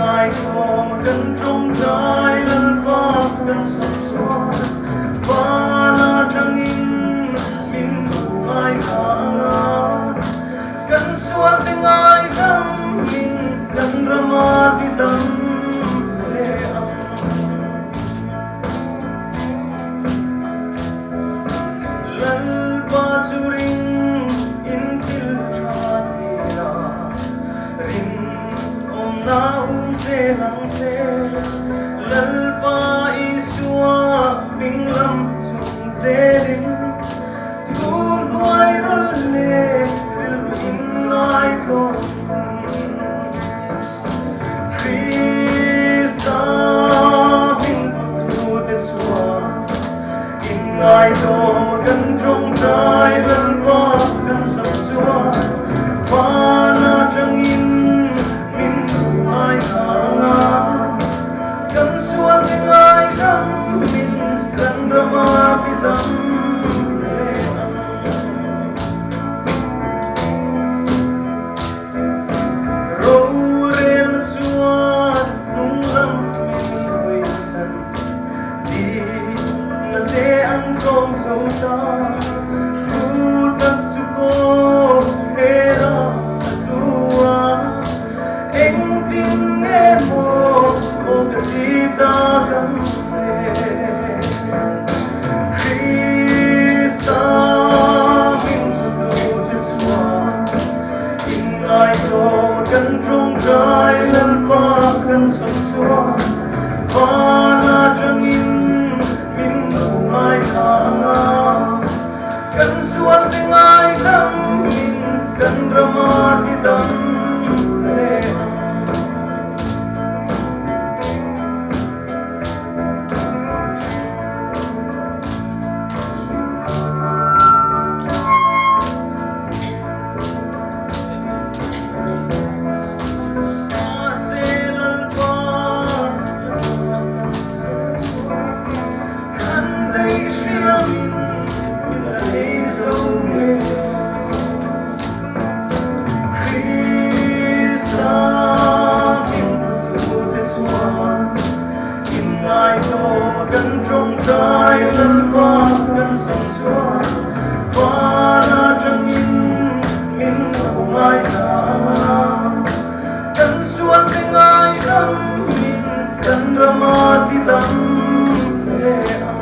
Inngaihtlawm kan tawngtai Lalpa kan sawm chuan van atangin min ngaithla ang a, kan sualte ngaidamin kan rama tidam leh ang. Lalpa chu ring in thil tha ti la, rin awmna um zel ang che. Lalpa Isua hming lam chung zelin thu hnuai rawl leh rilru in ngaithlawm. Krista hming putute chuan inngaihtlawm kan tawngtai Lalpa kan zawh chuan van atangin min ngaithla ang a, kan sual te ngaidamin kan rama tidam leh ang. Rorelna chuan hnunglam min hawisan Dikna te an tlawm zo ta Thu tak chu kaw thela a tlu a Engtin nge maw aw ka ti ta kan hle Krista min putute chuan Inngaihtlawm kan tawngtai Lalpa kan zawm chuan van atangin min lo ngaithla ang a, kan sualte ngaidamin kan rama tidam leh ang. Kan tawngtai Lalpa kan zawm chuan van atangin min lo ngaithla ang a, kan sualte ngaidamin kan rama tidam leh ang.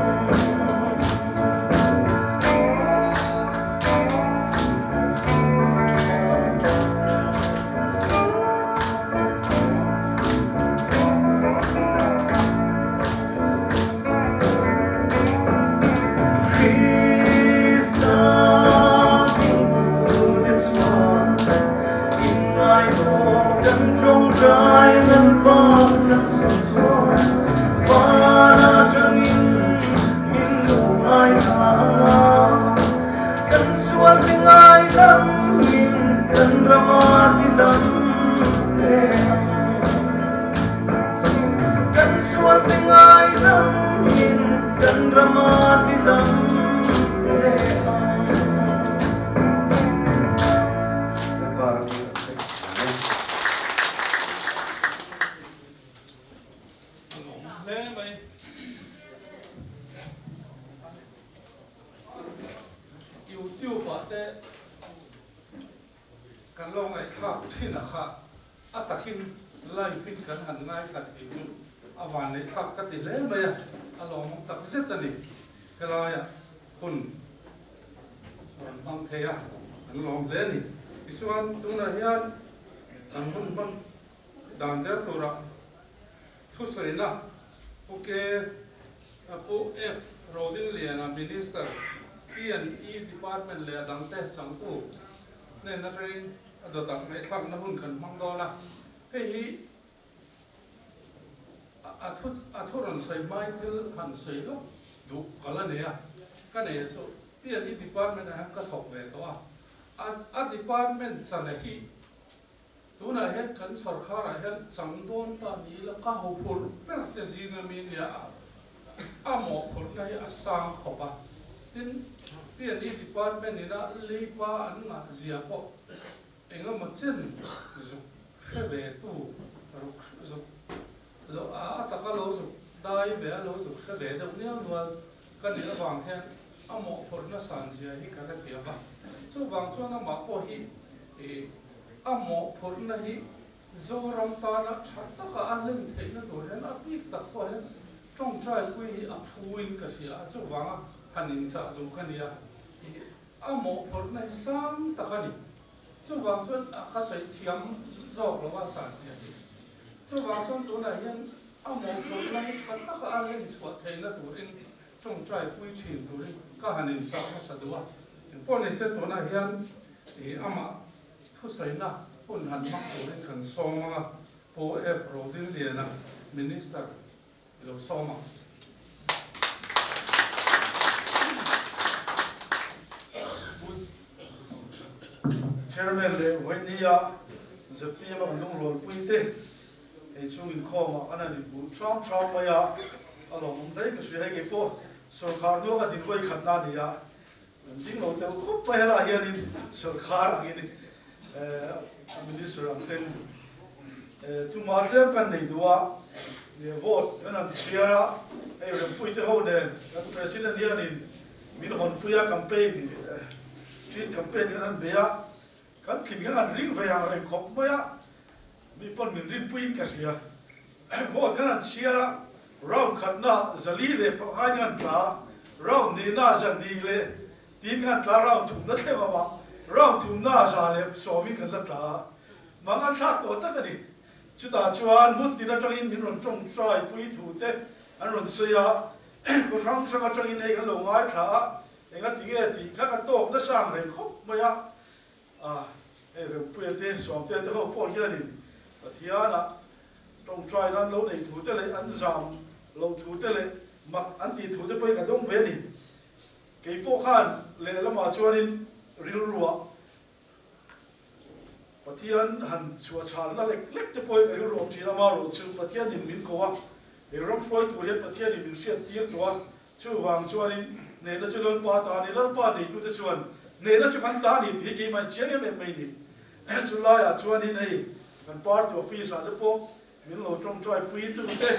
Krista hmingputute chuan inngaihawm kan tawngtai Lalpa kan zawm chuan van atangin min lo ngaithla ang a, kan sualte ngaidamin kan rama tidam leh ang. Kan sual te ngaidamin kan rama tidam leh ang. Lalpa ram hi a sawi thiam e. A lawm hle mai. YouTube ah te kan lo ngaihthlak thin a kha. A takin live in kan han ngaithla thei chu a vanneih thlak ka ti hle mai a, a lawmawm tak zet a ni. Helaiah hun rawn hmang thei a, kan lawm hle a ni. Tichuan tunah hian kan hun hman dan zel turah thusawina Pu K. Pu F. Rodingliana Minister, P&E Department leh a dangte changtu hnen atangin A dawtah ngaihthlakna hun kan hmang dawn a, hei hi a thu a thu rawn sawi hmai thil han sawi lawk duh ka la nei a, ka nei a chu PNE department ah hian ka thawk ve tawh a, a a department chana hi tunah hian kan sawrkharah hian chang dawn ta ni ila ka ho phur ber te zinga mi nia a a mawhphurhna hi a sang khawp a, tin PNE department ina leipa an ngah zia pawh Engemaw chen zuk hre ve tu Ruk zuk lo a a taka lo zuk dai ve a lo zuk hre ve deuh nial nual ka nih avang hian a mawhphurhna san zia hi ka hrethiam a. Chuvang chuan amah pawh hi ih a mawhphurhna hi Zoram tana tha taka a hlen theihna tur hian a bik tak pawh hian tawngtai pui hi a phuin ka hria a, chuvanga han inchah duh ka nia. Ih a mawhphurhna hi sang tak a ni. Chuvang chuan ka sawi thiam zawk lo a san zia hi. Chuvang chuan tunah hian a mawhphurhna hi tha taka a len chhuah theihna turin tawngtai pui thin turin ka han inchah hmasa duh a. Engpawh ni se tunah hian ih amah thusawina hun han hmang turin kan sawm ang a, Pu F. Rodinliana Minister i lo sawm ang. Chairman leh Vawinia zpm a kan lungrualpui te hei chung inkhawmah kan han inhmuh ṭham ṭham mai a, a lawmawm hle ka hria. Hei kei pawh sawrkhar hnuah ka din vawikhatna a ni a, Kan ding lo deuh khawp mai helaiah hianin sawrkhar angin minister ang ten tumah tlem kan nei duh a, vote kan han chhiar a, hei Rempuite ho nen kan president hianin min hawnpui a campaign street campaign kan han bei a, kan tling hian an ring ve ang reng khawp mai a, mi pawn min rinpuiin ka hria. Vote kan han chhiar a, round khatna zali leh pangain kan tla a, round hnihna zahnih leh tin kan tla a, round thumna thleng awm a, round thumna za leh sawmin kan la tla a, mang an thlak tawh tak a ni. Chutah chuan hmun tin atangin min rawn tawngtai pui thu te an rawn sawi a, khaw hrang hrang atangin hei kan lo ngaithla a, engatinge tih kha ka tawk nasa ang reng khawp mai a. A, hei Rempuia te, Sawmtea te ho pawh hianin Pathianah tawngtai nan lo nei thu te leh an zam lo thu te leh mak an tih thu te pawhin ka dawng ve a ni. Kei pawh khan lehlamah chuanin rilruah Pathian han chhuahchhalna lek lek te pawhin ka rilru awm thin a, amaherawhchu Pathianin min ko a, hei ram hruai tur hian Pathianin min hriattir tawh a, Chuvang chuanin hnehna chu Lalpa ta a ni, Lalpa neitute chuan hnehna chu kan ta a ni tih hi keimah in chiang em em mai ni. Chu laiah chuanin hei kan party office ah te pawh min lo tawngtai puitute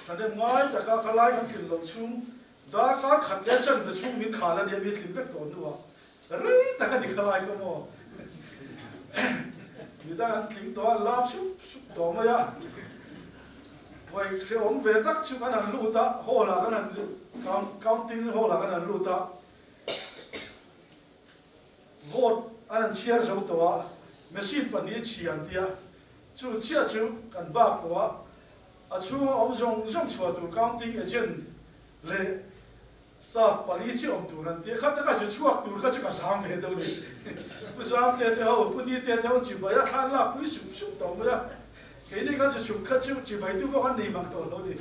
thahnem ngai taka khalai kan tlin loh chhung darkar khat leh chanve chhung min khal a nia mi tlin vek tawh hnuah rei tak a ni khalai kha maw midang an tling tawh a lap sup sup tawh mai a vawi hrehawm ve tak chu kan han lut a hall ah kan han counting hall ah kan han lut a vote an han chhiar zo tawh a machine pahnih chhia an tia chu chiah chu kan bak tawh a a chhunga awm zawng zawng chhuah tur counting agent leh Staff pali chiah awm tur an ti a, kha taka zu chhuak tur kha chu ka zam ve deuh ni. Pu Zamte te ho, Pu Nite te ho chibai a thlan lak pui sup sup tawh mai a, keini khan zu chhuk kha chu chibai tu pawh kan nei mang tawh lo ni.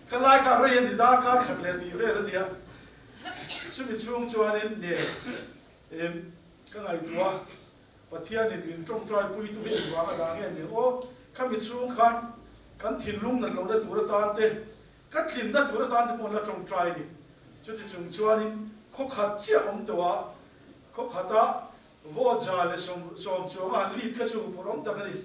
Ka lai kha rei a ni darkar khat leh tih vel a nia. Chumi chhung chuanin ne em ka ngaihtuah a, Pathianin min tawngtai pui tu hi engvang a dah nge ni aw, khami chhung khan kan thinlung nat lohna tur atan te, Ka tlinna tur atan te pawh an la tawngtai a ni. Chuti chung chuanin khaw khat chiah awm tawh a, khaw khata vote za leh 70 chuanga han lead kha chu phur awm tak a ni.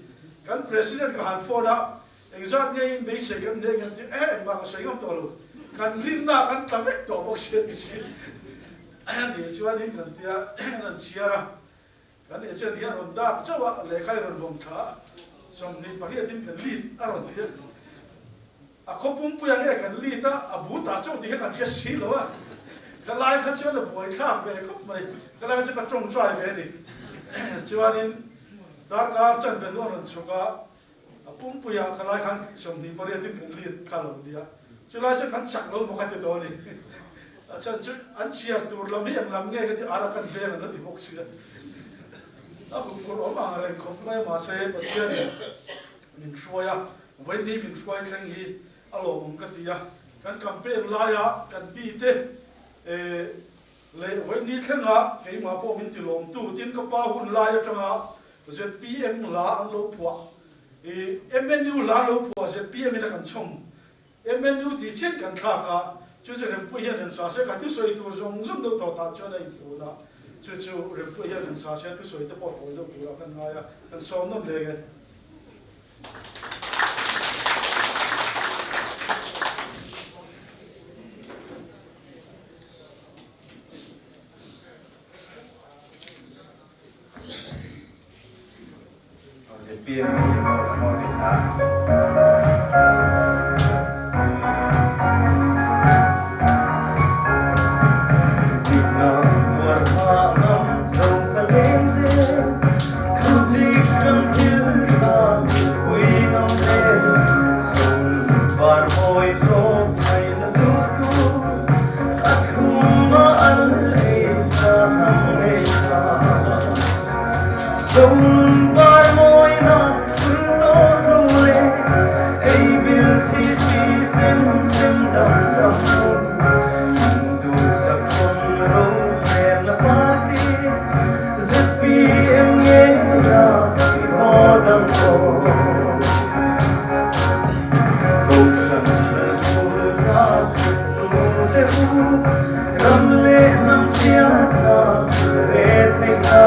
Kan President ka han phone a, engzat nge in beisei kan hneh nge an ti, eh engmah ka sawi ngam tawh lo, kan rinna kan tla vek tawh bawk si a ti si. Ni chuanin kan tia kan han chhiar a. Kan agent hi a rawn dak chauh a, lehkha hi a rawn vawm tha a, 28 in kan lead a rawn ti a, a khaw pumpuia nge kan lead a, a bu ta chauh tih kha kan hre si lo a, ka lai kha chuan a buai thlak ve khawp mai, ka lai kha chuan ka tawngtai ve a ni. Chuanin darkar chanve nu a rawn chhuk a, a pumpuia ka lai khan 28 in kan lead kha a lo ni a, chulai chuan kan chak lo maw ka ti tawh a ni. A chhan chu an chhiar tur lam hi eng lam nge ka ti ara kan veng an la ti bawk si a. A huphurh awm ang reng khawp mai mahse Pathian in min hruai a, vawiin min hruai thleng hi a lawmawm ka ti a. Kan campaign laia kan mite leh vawiin thlenga keimah pawh min ti lawmtu tin ka pa hun lai atanga zpm la an lo phuah i MNU la an lo phuah zpm in a kan chhawm MNU tih chiah kan thlak a, chu chu Rempuii hian an sa se ka thusawi tur zawng zawng deuh tawh tah chuan a infun a, chu chu Rempuii hian an sa se a thusawi te pawh tawi deuh turah kan ngai a, kan sawm nawm leng e. ZPM hi vote ang aw tih hla. Dikna tuar hma ngam zofa lengte, thu dik ṭang thil ṭha pui ngam te, zon par mawi tlawm ngaihna duh tu, a thlum a al ei tha hnam ngei tha. Zon par mawina chul tawh hnu le, ei bil thi thi sem sem dam dam hun, induhsak tawn ro hmelna party, ZPM ngeia i haw dang aw. Kohhran lalpu zat tu te u, ram leh hnam chhiatna re theihna,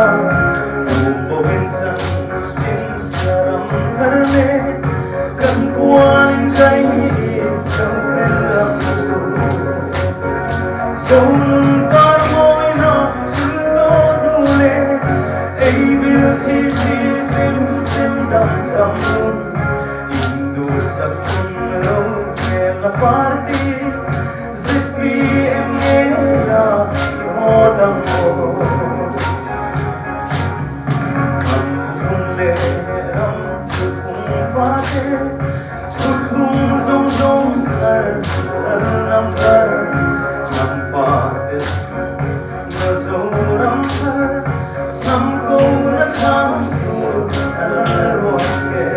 tu pawhin chan chin ram thar leh kan kualin kai cho phel ang u. Zonun par mawina chul tawh hnu leh ei bil thi thi sem sem dam dam nun induhsak hun lo hmelna party ZPM ngeia i haw dang aw. Ram thuthlung leh ram thuthlung fate thuthlung zawng zawng thar lal lam thar hnam fate na Zoram thar hnam ko na chang tur a la ruat nge.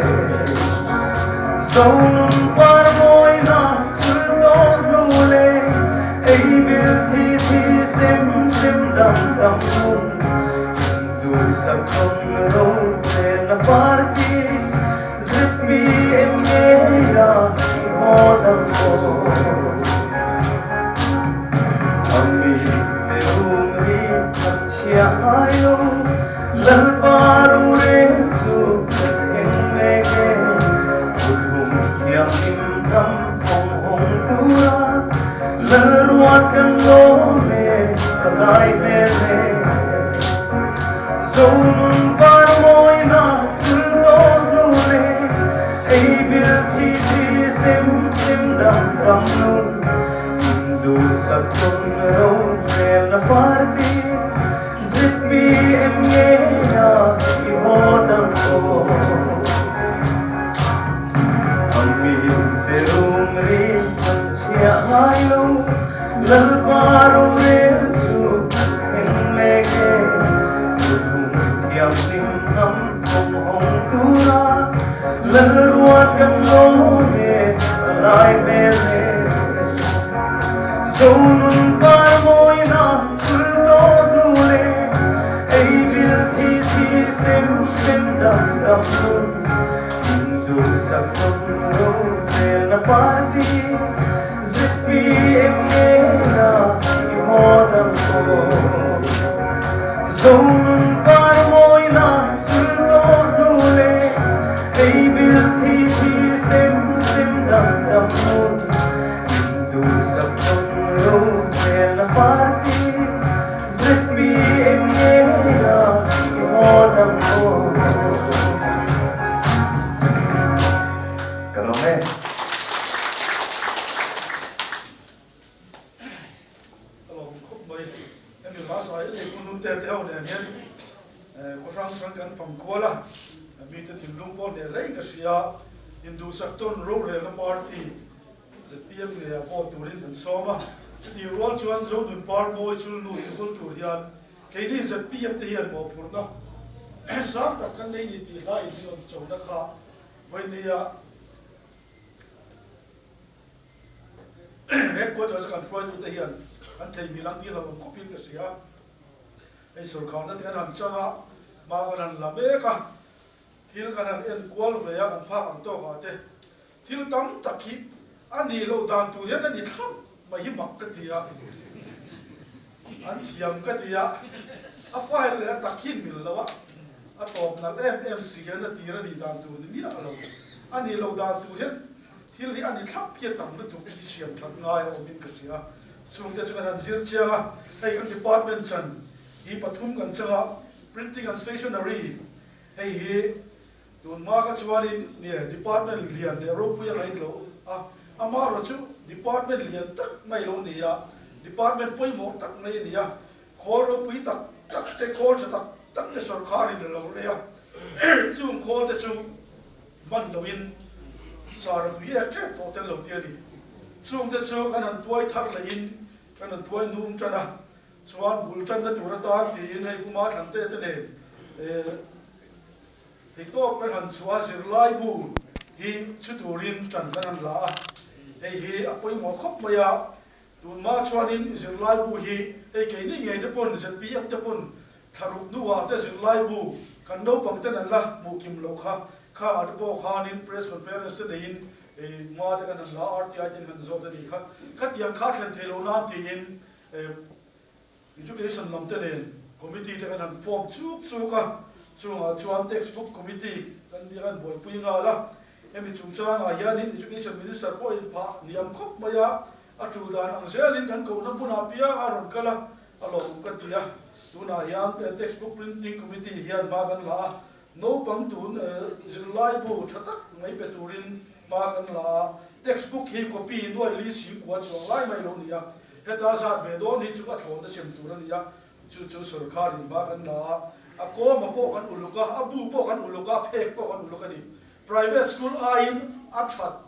Zonun par mawina chul tawh hnu leh ei bil thi thi sem sem dam dam hun induhsak tawn ro hmelna party ZPM ngeia i haw dang aw. Ami te rum ri khat chhia ngai lo Lalpa rorel chu ka thleng mek e. Thuthlung thianghlim ram thawng hawng tura Lalruat kan lawm e ka ngai hmel e. Zonun par mawina chul tawh hnu leh ei bil thi thi sem sem dam dam nun induhsak tawn ro hmelna party ZPM ngeia i haw dang aw. Ami te rum ri kan chhiah ngai lo, Lalpa rorel chu kan thleng mek e. Thuthlung thianghlim hnam thawng hawng tura Lalruat kan lawm e, a lai hmel e. Zonun par mawina chul tawh hnu leh ei bil thi thi sem sem dam dam hun induhsak tawn ro hmelna party ZPM ngeia i haw dang aw. Zonun par mawina chul tawh hnu leh ei bil thi thi sem sem dam dam hun induhsak tawn ro hmelna party ZPM ngeia i haw dang aw. Ka lawm e. Ka lawm khawp mai. Hemi hla sawi leh hun hun te te ho nen hian khaw hrang hrang kan fang kual a, mite thinlung pawh hneh hle in ka hria. Induhsak tawn rorelna party ZPM ngeiah vote turin kan sawm a, chutih rual chuan Zonun par mawi chulnu invul tur hian keini ZPM te hian mawhphurhna sang tak kan nei ni tih hla in min rawn chona kha vawinia Headquarters a kan hruaitute hian an theihmil ang tih hlauhawm khawpin ka hria. Hei sorkharna te kan han chang a, hma kan han la mek a, thil kan han en kual ve a, kan phak ang tawkah te thil tam tak hi a nih loh dan tur hian a ni thlap mai hi mak ka ti a, an thiam ka ti a, a file leh a tak hi mil lo a, a tawp nalh em em si hian a tir a nih dan tur ni miah lo, a nih loh dan tur hian Thil hi a ni thlap hian tam lutuk hi siam that ngai a awmin ka hria. Chungte chu kan han zir chiang a, hei kan department chan hi pathum kan chang a, Printing and Stationery hei hi Tun hma kha chuanin nie department lian leh ropui a ngaih lo a, amaherawhchu department lian tak mai lo ni a, department pawimawh tak mai a ni a, khawl ropui tak tak te, khawl tha tak tak te sawrkharin a lo rei a, chung khawl te chu hman loin sara tui ek tep tawh tel lo ti a ni. Chung te chu kan han tuai thar lehin kan han tuai num tan a, chuan bul tanna tur atan tiin hei Puma Thlante te nen eh, Theihtawp kan han chhuah a, zirlaibu hi chhu turin ṭan kan han la a, hei hi a pawimawh khawp mai a, tunhma chuanin zirlaibu hi hei keini ngei te pawn zpm te pawn thlaruk hnuah te zirlaibu kan naupang ten an la hmuh kim loh kha, khangah te pawh khanin press conference te neiin hma te kan han la a, RTI ten kan zawt a nih kha, khatiang kha thlen theih loh nan tiin Education lam te nen committee te kan han form chuk chuk a, chungah chuan textbook committee kan nia kan buaipui nghal a, hemi chungchangah hianin Education Minister pawhin phah hniam khawp mai a, a tul dan ang zelin kan kohna hmunah piang a rawn kal a, a lawmawm ka ti a, tunah hian textbook printing committee hian hma kan la a, Naupang tun zirlaibu tha tak mai pe turin hma kan la a, textbook hi copy nuai li sing kua chuang lai mai lo ni a, heta zat ve dawn hi chu a thlawn a sem tur a ni a, chu chu sorkarin hma kan la a, a kawma pawh kan uluk a, a bu pawh kan uluk a, a phek pawh kan uluk a ni. Private school aiin a that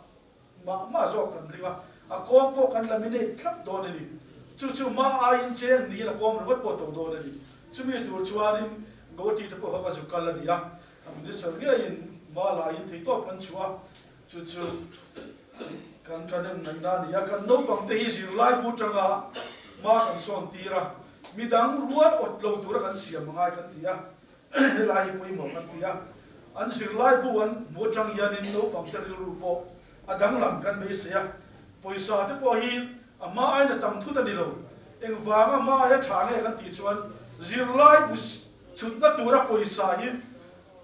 Mah mah zawk kan ring a, a kawm pawh kan laminate thlap dawn a ni. Chu chu mah aiin cheng niin a kawm ringawt pawh to dawn a ni. Chumi tur chuanin Gauti te pawh kha ka zuk kal a ni a, a minister ngeiin mah laiin theihtawp kan chhuah a, chu chu kan thanem ngaihna a ni a. Kan naupang te hi zirlai bu tanga hma kan sawn tir a, midang rual awt lo tura kan siam angai kan ti a. Helai hi pawimawh kan ti a, an zirlai bu an hmu atang hianin naupangte rilru pawh a danglam kan beisei a, pawisa te pawh hi a hma aiin a tam thut a ni lo. Engvanga hma aia tha nge kan tih chuan zirlai bu chhutna tura pawisa hi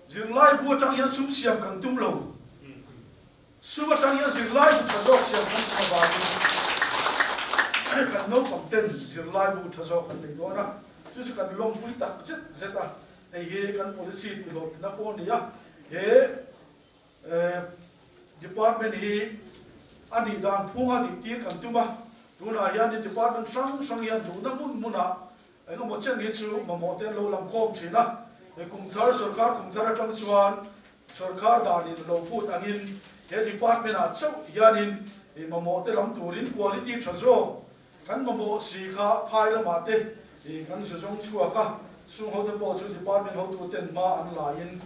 zirlai bu atang hian sum siam kan tum lo. Sum atang hian zirlai bu tha zawk siam kan tum avangin kan naupang ten zirlai bu tha zawk an nei dawn a, chu chu kan lawmpui tak zet zet a, hei hi kan policy tih hlawhtlinna pawh a ni a, he department hi a nih dan phunga nih tir kan tum a, tunah hian department hrang hrang hian duhna hmun hmunah Engemaw chen hi chu mamawh te an lo lang khawm thin a, he kum thar sorkar kum thar atang chuan sorkar danin lo phut angin he department ah chauh hianin i mamawh te lam turin quality tha zawk kan mamawh si kha phai lamah te i kan zu zawng chhuak a, chung ho te pawh chu department hotu ten hma an la in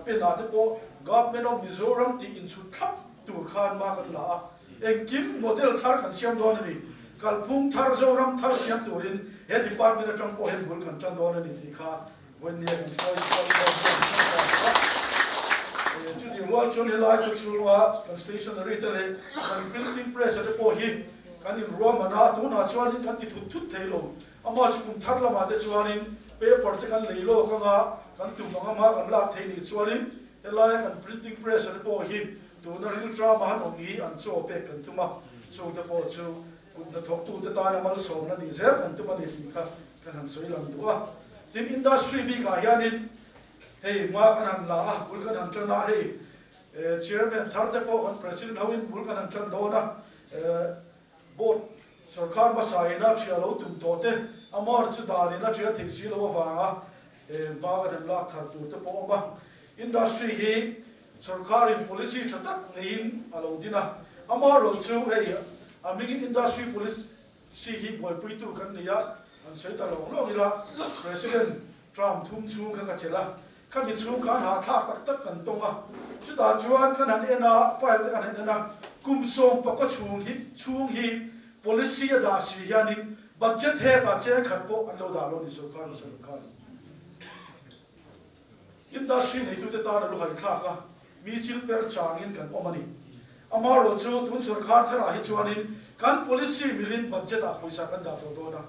pen ah te pawh Government of Mizoram tih inchhut thlap tur khan hma kan la a. Engkim model thar kan siam dawn a ni. Kalphung thar, Zoram thar siam turin he department atang pawh hian bul kan tan dawn a ni tih kha vawinia kan sawi dawn a ni. Chutih rual chuan helai khaw chhunga kan stationery te leh kan printing press te pawh hi kan inruahman a, tunah chuanin kan ti thut thut thei lo. Amah chu kum thar lamah te chuanin paper te kan lei lawk anga kan tum ang ama kan lak thei nih chuanin helaia kan printing press te pawh hi Tuna rilṭama han awm hi an chaw pek kan tum a, chungte pawh chu kut hnathawktute tana malsawmna nih zel kan tum a ni tih kha kan han sawi lang duh a. Tin, industry bikah hianin hei hma kan han la a, bul kan han ṭan a, hei chairman thar te pawh kan president hoin bul kan han ṭan dawn a, board sorkar hmasa ina ṭhia lo tum tawh te, amawr chu dan ina ṭhia theih si loh avanga hma kan han lak thar tur te pawh a awm a. Industry hi Sorkarin policy tha tak neiin a lo din a, amaherawh chu hei a hmingin industry policy hi buaipuitu kan nei a, an sawi ta lawng lawng ila, President Trump thum chhung kha ka chelh a, khami chhung khan hahthlak tak tak kan tawng a, chutah chuan kan han en a, file te kan han en a, kum sawmpakaw chhung hi chhung hi policy a dah si hianin budget hetah cheng khat pawh an lo dah lo a ni sorkar hmasa lam khan. Industry neitute tan a luhai thlak a, mi chil per changin kan awm a ni. Amaherawh chu tun sorkar tharah hi chuanin kan policy milin budget ah pawisa kan dah tawh dawn a.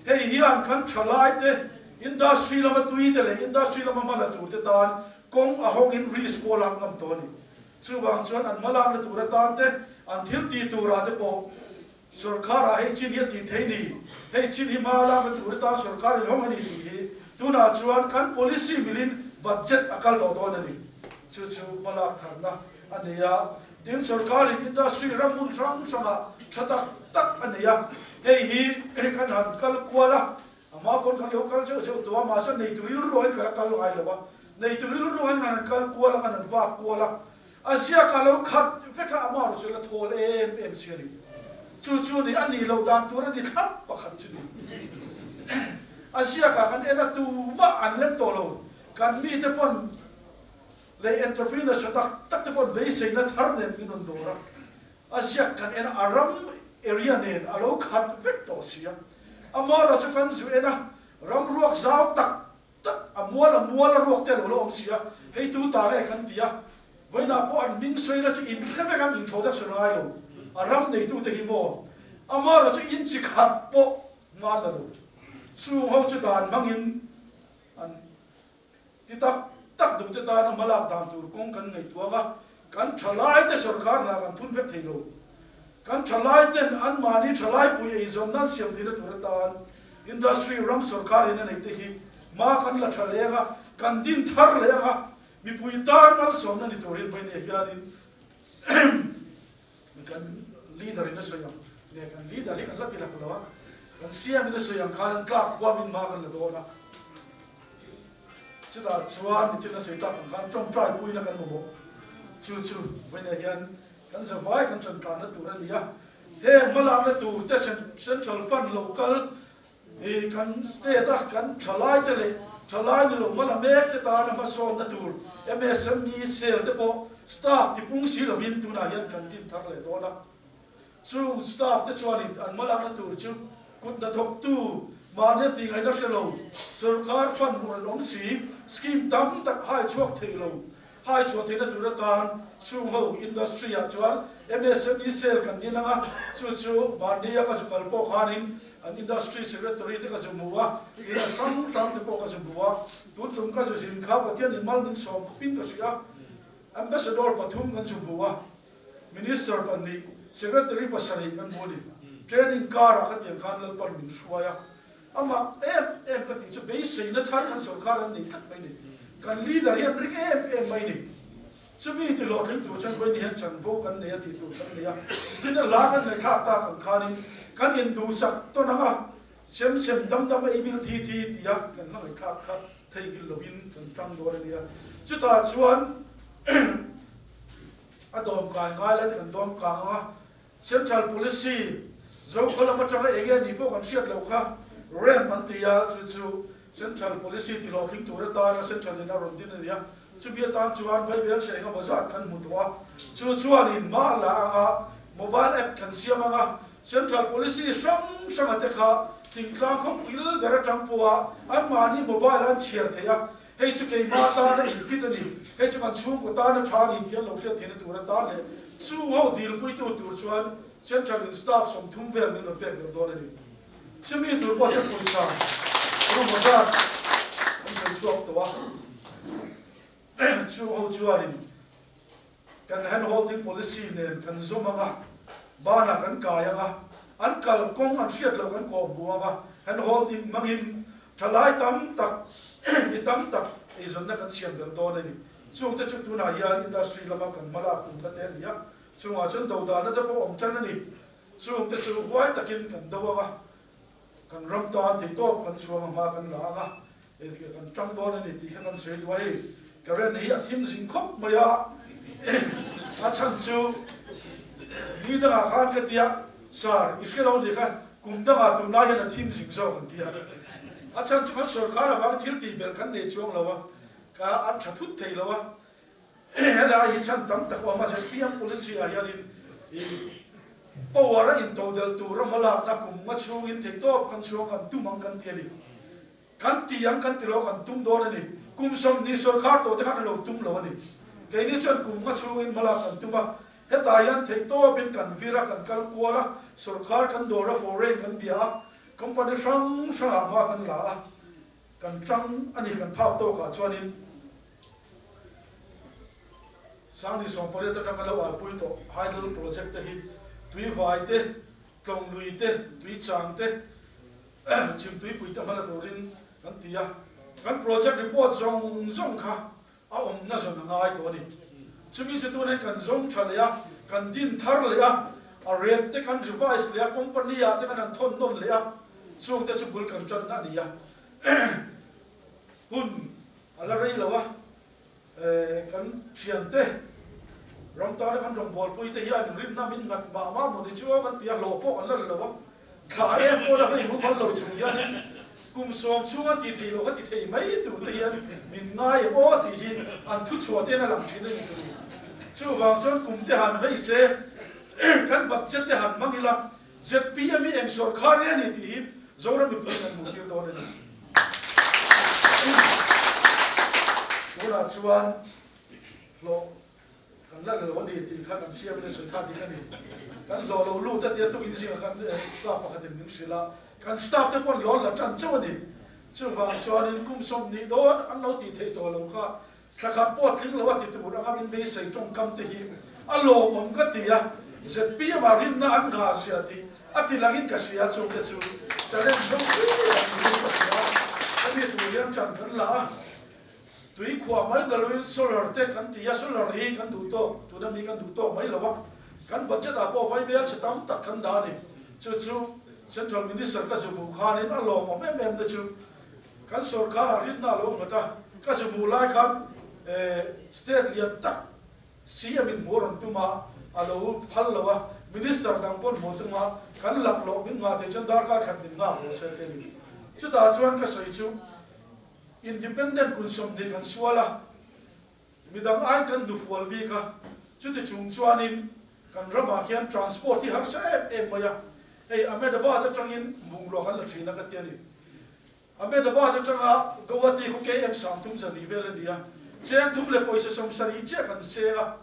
Hei hian kan thalaite industry lama tuite leh industry lama hma la turte tan kawng a hawngin risk pawh lak ngam tawh a ni. Chuvang chuan an hmalakna tur atan te, an thil tih turah te pawh Sorkar ah hei chin hi a tih thei ni, hei chin hi hma lak na tur atan sorkar in hawng a ni tih hi tunah chuan kan policy milin budget a kal tawh dawn a ni. Chu chu hmalak tharna a nei a. Tin, sorkarin industry ram hmun hrang hrangah tha tak tak a nei a. Hei hi kan han kal kual a, ama pawn kan lo kal zeuh zeuh tawh a, mahse neitu rilruain kan la kal ngai lo a. Neitu rilruain kan han kal kual a, kan han vak kual a. A ziakah lo khat vek a, amah erawh chu la thawl em em si a ni. Chu chu ni, a nih loh dan tur a ni thlap pakhat chu ni. A ziakah kan en a, tumah an lem tawh lo. Kan mite pawn leh entrepreneur hre tak tak te pawn beiseina thar nen min rawn dawr a. A ziak kan en a, a ram area nen a lo khat vek tawh si a. Amah erawh chu kan zu en a, ram ruak zau tak tak a mual a mual a ruak te a lo la awm si a, hei tu ta nge kan ti a, vawiinah pawh an hming sawi la chu in hre vek ang introduction a ngai lo, a ram neitu te hi maw amaherawh chu in chi khat pawh ngan la lo, chung ho chu dan hmangin an ti tak tak duh te tana hmalak dan tur kawng kan ngaihtuah ang a, kan thalai te sorkar hna kan thun vek thei lo. Kan thalai ten anmahni thalai pui eizawn nan siam theihna tur atan industry ram sorkar in a neih te hi hma kan la tha leh ang a, kan din thar leh ang a, mipui tan malsawmna ni turin Vawinia hianin kan leader in a sawi ang nge kan leader hi kan la ti lak lo a, kan siam in a sawi ang khan an tlak huamin hma kan la dawn a. Chutah chuan nichin a sawi tak ang khan tawngtai puina kan mamawh chu chu Vawinia hian Kan zavai kan ṭantlanna tur a ni a, heng hmalakna tur te Central Fund lo kal hi kan state a kan ṭhalaite leh ṭhalai ni lo hmala mek te tana hmasawnna tur MSME cell te pawh staff tipung si lovin tunah hian kan din thar leh dawn a. Chung staff te chuanin an hmalakna tur chu kut hnathawktu mahni a tihngaihna hre lo, sorkar fund hmuh an awm si, scheme tam tak hai chhuak thei lo Hai chhuah theihna tur atan chung ho industry ah chuan MSME cell kan din ang a, chu chu mahni a ka zu kal pawh khanin an industry secretary te ka zu hmu a, ina hrang hrang te pawh ka zu hmu a, tun tum ka zu zin kha Pathian in mal min sawm khawpin ka hria a, ambassador pathum kan zu hmu a, minister pahnih, secretary pasarih kan hmu a ni, training car ah ka tiang khan Lalpan min hruai a. A mak em em ka tih chu beiseina thar kan sorkar an nei tlat mai ni. Kan leader hi an ring em em mai ni. Chumi ti hlawhtling tur chuan vawiin hian chanvo kan nei a tih tur kan nei a. Nichin a hla kan ngaihthlak tak ang khanin kan induhsak tawn ang a, sem sem dam dam ei bil thi thi tia kan hla ngaihthlak kha theihnghilh lovin kan tang dawn a nia. Chutah chuan a dawmkai ngai lai te kan dawmkang ang a. Central Policy Zokhaw lam atanga eng nge nih pawh kan hriat loh kha rem an ti a, chu chu Central Policy ti hlawhtling tur atana Central in a rawn din a ni a, chumi atan chuan Vaibel hre engemaw zat kan hmu tawh a, chu chuanin hma a la ang a, mobile app kan siam ang a, Central Policy hrang hranga te kha thingtlang khawpui ber atang pawha anmahni mobile an chhiar thei a, Hei chu keimah tana infit a ni, hei chu kan chhungkaw tana tha a ni tih an lo hriat theihna tur atan leh chung ho dilpuitu tur chuan Central in staff 30 vel min rawn pek belh dawn a ni. Chumi tur pawh chuan pawisa engemaw zat an sawi chhuak tawh a, chung ho chuanin Kan hand holding policy nen kan zawm ang a, banah kan kai ang a, an kal kawng an hriat loh kan kawm hmu ang a, hand holding hmangin thalai tam tak, mi tam tak eizawnna kan siam belh dawn a ni. Chungte chu tunah hian industry lama kan hmalak tumna te a ni a, chungah chuan dodalna te pawh awm tan a ni. Chungte chu huai takin kan do ang a, kan ram tan theihtawp kan chhuang a, hma kan la ang a, Engtia kan tang dawn a ni tih kha kan sawi duh a, hei current hi a thim zing khawp mai a, a chhan chu ni dangah khan ka tia sir i hre lo ni kha kum dangah tunlai hian a thim zing zawk an tia, a chhan chu kan sorkar avanga thil tih belh kan nei chuang lo a, ka an tha thut thei lo a, helai hi chhan tam tak awm a, zpm policy ah hianin i power a intodelh tur a hmalakna kum nga chhungin theihtawp kan chhuang kan tum ang kan ti a ni. Kan ti ang kan ti lo kan tum dawn a ni. Kum 20 sorkar tawh te khan an lo tum lo a ni. Keini chuan kum nga chhungin hmalak kan tum a, hetah hian theihtawpin kan vir a, kan kal kual a, sorkar kan dawr a, foreign kan bia a, company hrang hrangah hma kan la a, kan tang a ni kan phak tawkah chuanin Sangni 18 atanga lo alpui tawh hydel project te hi tuivai te, tlawng lui te, tuichang te, Chhimtuipui te hmala turin kan ti a, kan project report zawng zawng kha. A awmna zawn a ngai tawh a ni. Chumi chu tunah hian kan zawng tha leh a, kan din thar leh a, a rate te kan revise leh a, company ah te kan han thawn nawn leh a, chung te chu bul kan tan a ni a. Hun a la rei lo a, kan thiante ram tana kan rawngbawlpui te hian rinna min nghat mah mah maw ni chu a kan ti a, hlawh pawh kan la ri lo a. Thla em pawh la hei mumal lo chung hianin kum sawm chhunga ti thei lo kha ti thei mai tur te hian min ngai em aw tih hi an thuchhuah te hian a lang thin a ni tur. Chuvang chuan kum te han vei se kan budget te han hmang ila zpm hi eng sawrkhar nge a ni tih hi Zoram mipui in an hmuh tir dawn a ni. Tunah chuan hlawh Kan la lo a ni tih kha kan siam in a sawi kha dik a ni. Kan hlawh lo lut a tia tukin zingah khan staff pakhatin min hrilh a, kan staff te pawh lawn la tan chauh a ni. Chuvang chuanin kum 20 dawn an lo tih theih tawh lo kha thla khat pawh tling lo a ti tur anga min beisei tawngkam te hi a lawmawm ka ti a, zpm ah rinna an nghah zia tih a ti langin ka hria chung te chu challenge ropui tak niin ka hria. Hemi tur hian ṭan kan la a. Tui khuah mai na loin solar te kan ti a, solar hi kan duh tawk, tuna mi kan duh tawk mai lo a, kan budget ah pawh vaibel chhe tam tak kan dah a ni. Chu chu Central Minister ka zuhmuh khanin a lawmawm em em te chu kan sorkar ah rinna a lo nghat a, ka zuhmuh lai khan state lian tak CM in hmuh a rawn tum a, a lo phal lo a, Minister dang pawn hmuh a tum a, kan laklawh min nghah thei chuan darkar khat min nghak rawh se te a ni. Chutah chuan ka sawi chu. Independent kun 20 kan sual a, midang aiin kan hnufual bik a, chuti chung chuanin kan ramah khian transport hi harsa em em mai a, hei Ahmedabad atangin bungrua kan la thin a ka ti a ni. Ahmedabad atanga Guwahati khu KM 30 zani vel a ni a, cheng thum leh pawisa 70 chiah kan cheng a,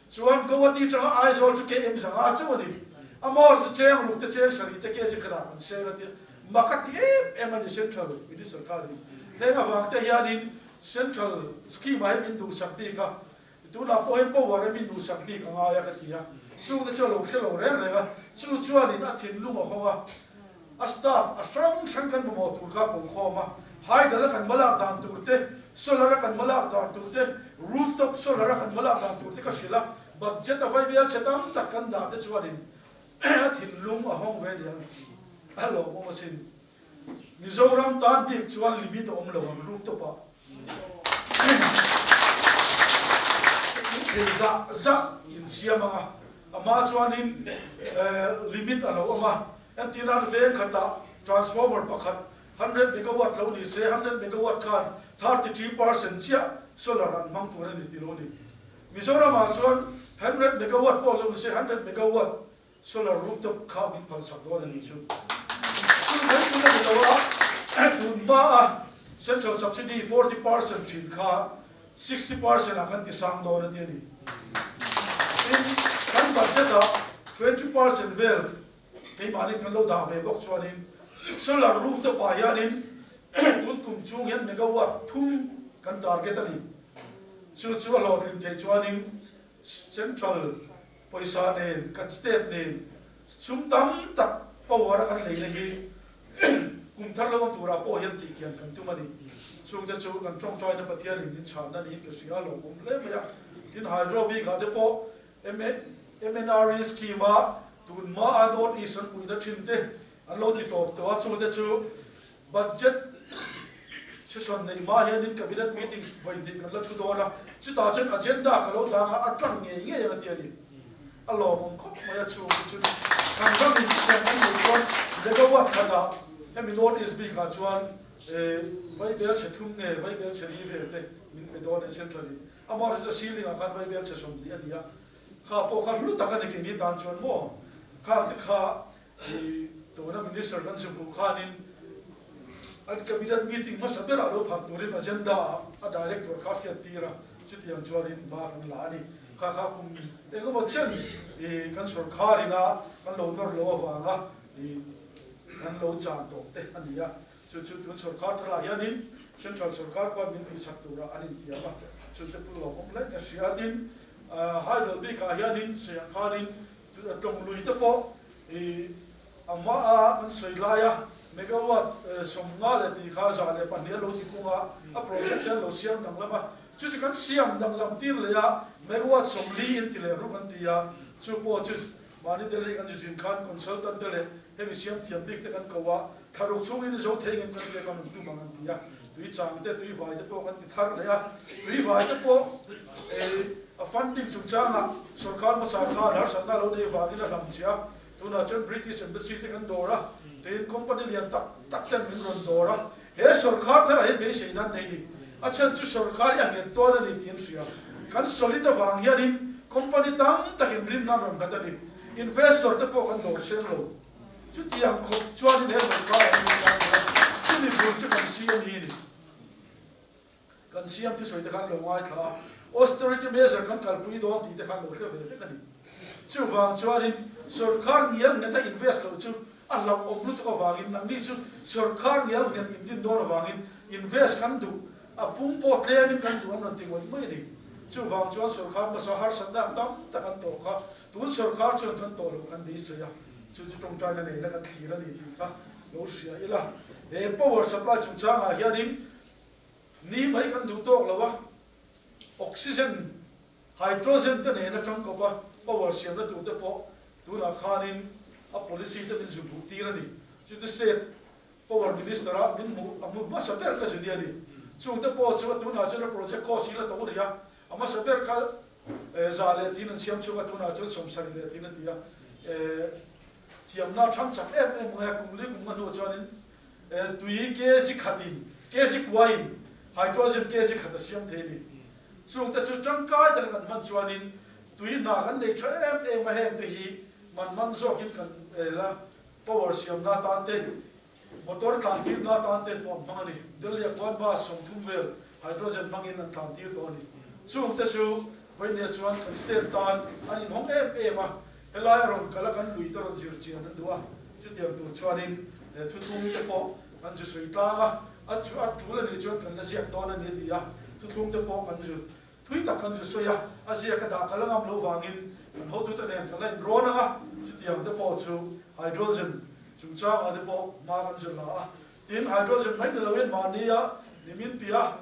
Chuan Guwahati atanga Aizawl chu KM 500 chauh a ni. A mawr chu cheng ruk te cheng sarih te kg khatah kan seng a tia. Mak a ti em em a ni Central Minister khanin. Heng avang te hianin Central scheme ah hian min duhsak bik a, tunah pawh hian power hi min duhsak bik a ngai a ka ti a. Chung te chu a lo hre lo reng reng a, chu chuanin a thinlung a hawng a. A staff a hrang hrang kan mamawh tur kha a ko khawm a, hydel a kan hmalak dan tur te, solar a kan hmalak dan tur te, rooftop solar a kan hmalak dan tur te ka hrilh a, budget a vaibel chhe tam tak kan dah te chuanin a thinlung a hawng ve niang a lawmawm asin. Mizoram tan bik chuan limit a awm lo ang rooftop ah. Thei zah zah insiam ang a, amah chuanin limit a lo awm a, Entirnan veng khatah transformer pakhat 100 megawatt lo ni se, 100 megawatt khan 33% chiah solar an hmang tur a ni tih lo ni. Mizoramah chuan 100 megawatt pawh lo ni se, 100 megawatt solar rooftop kha min phalsak dawn a ni chu. Chu mai chu a ni lo a, tun hmaa central subsidy 40% thin kha 60% ah kan ti sang dawn a ti a ni. Tin, kan budget ah 20% vel Keimahni kan lo dah ve bawk chuanin solar roof te pah hianin tun kum chung hian megawatt thum kan target a ni. Chu chu a hlawhtlin theih chuanin central pawisa nen kan state nen sum tam tak power a kan leina hi kum thar lo awm turah pawh hian tih kian kan tum a ni. Chungte chu kan tawngtaina Pathianin min chhanna niin ka hria a lawmawm hle mai a. Tin, hydro bikah te pawh MNRE scheme a tun hma a North East an puihna thin te an lo ti tawp tawh a, chungte chu budget session neih hma hianin cabinet meeting vawi hnih kan la thu dawn a, chutah chuan agenda ka lo tlang a, a tlang ngei ngei ang a ti a ni. A lawmawm khawp mai a chhung chu kan ram in chutiang kan neih chuan megawatt khatah hemi North East bikah chuan vaibel chhe thum nge vaibel chhe li vel te min pe dawn e central in. Amah chu ceiling ah khan vaibel chhe 20 a ni a, kha pawh kha hlu tak a ni keini tan chuan maw khang te kha i tuna minister kan zuk hmuh khanin an cabinet meeting hmasa berah lo phak turin agenda ah a director kha a hriat tir a, chutiang chuanin hma kan la a ni. Kha kha kum engemaw chen i kan sorkar ina kan lo nawr lo avanga i kan lo chan tawh te a ni a. Chu chu tun sorkar tharah hianin Central sorkar khuan min tihchak turah an intiam a, chu te pawh lawmawm hle ka hria. Tin, Hydel bikah hianin sawiah khanin tlawng lui te pawh i a hmaa kan sawi laia megawatt 50 leh tih kha 102 a lo ti pung a, a project te an lo siam danglam a. Chu chu kan siam danglam tir leh a, megawatt 40 in ti leh ruk an ti a, chu pawh chu mahni Delhi kan zu zin khan consultant te leh hemi siam thiam bik te kan ko a, thla ruk chhungin i zo thei ngem kan ti a, kan rawn tum ang an ti a, tui chang te, tui vai te pawh kan ti thar leh a, tui vai te pawh a funding chungchangah sorkar hmasa khan harsatna lo nei vangin a hlam chiah a. Tunah chuan British Embassy te kan dawr a, tin company lian tak tak ten min rawn dawr a, he sorkar tharah hian beisei nan nei ni. A chhan chu sorkar hi a nghet tawn a ni tih an hria. Kan solid avang hianin company tam takin rim nan rawn nghat a ni. Investor te pawh kan dawr seng lo. Chutiang khawp chuanin he sorkar ah hian min tan a, chumi bul chu kan si a ni ni. Kan siam thusawi te khan lo ngaithla a, austerity measure kan kalpui dawn tih te khan lo hre ve vek a ni. Chuvang chuanin sorkar ngial nghet a invest loh chu a hlauhawm lutuk avangin nangni chu sorkar ngial nghet in din dawn avangin invest kan duh a pum pawh tlemin kan duh an rawn ti ngawih mai a ni. Chuvang chuan sorkar hmasa harsatna ang tam tak an tawh kha tun sorkar chuan kan tawh loh kan beisei a, chu chu tawngtaina neina kan thlir a ni tih kha lo hria ila. He power supply chungchangah hianin Ni mai kan duh tawk lo a, oxygen, hydrogen te nen atang kawp a power siamna tur te pawh tunah khanin a policy te min zu hmuh tir a ni. Chuti state power minister a min hmuh a hmu hmasa ber ka zu nia ni. Chung te pawh chu a tunah chuan a project cost hi la to rih a, a hmasa ber kha 100 tin an siam chhung a tunah chuan 75 tin a ti a. Thiamna thang chak em em ngai a kum li kum nga hnuah chuanin Tui kg khatin, kg kuain hydrogen kg khat a siam thei a ni. Chungte chu tangkai taka kan hman chuanin tui hna kan nei tha em em a, hengte hi man man zawkin kan la power siamna atan te, motor tlan tirna atan te pawh an hmang a ni. Delhi-ah khuan bus 30 vel hydrogen hmangin an tlan tir tawh a ni. Chungte chu vawinia chuan kan state tan an inhawng em em a, Helai a rawn kal a kan lui te rawn zir chian an duh a, chutiang tur chuanin thuthlung te pawh kan zu sawi tlang a, a chu a tul a nih chuan kan la ziak dawn a ni a ti a, thuthlung te pawh kan zu thui tak kan zu sawi a, a ziak a dah ka la ngam loh vangin kan hotute nen kan la inrawn ang a, chutiang te pawh chu hydrogen chungchangah te pawh hma kan zu la a, tin hydrogen mai ni loin mahnia nimin piah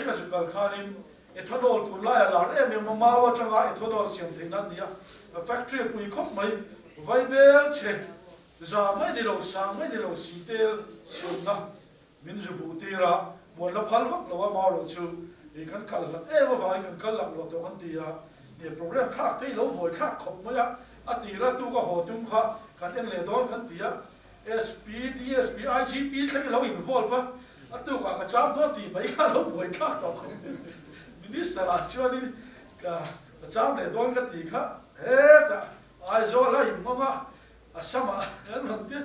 ka zu kal khanin Ethanol tunlai a lar em em a, mau atanga ethanol siam theihna an ni a, factory a pui khawp mai, vaibel chhe za mai ni lo, sang mai ni lo si tel siamna min zu buh tir a, muan la phal vak lo a, mau lo chu ih kan kal hlat em avangin kan kal lak lo tawh kan ti a, ih program thlak te hi lo buai thlak khawp mai a, a tira tuk a haw tum kha kan en leh dawn kan ti a. SP, DSP, IGP thleng i lo involve a, a tukah ka cham dawn tih mai kha a lo buai thlak tawh khawp mai. Minister ah chuanin ka ka cham leh dawn ka tih kha hetah Aizawl a inhmang a, Assam ah kan rawn tia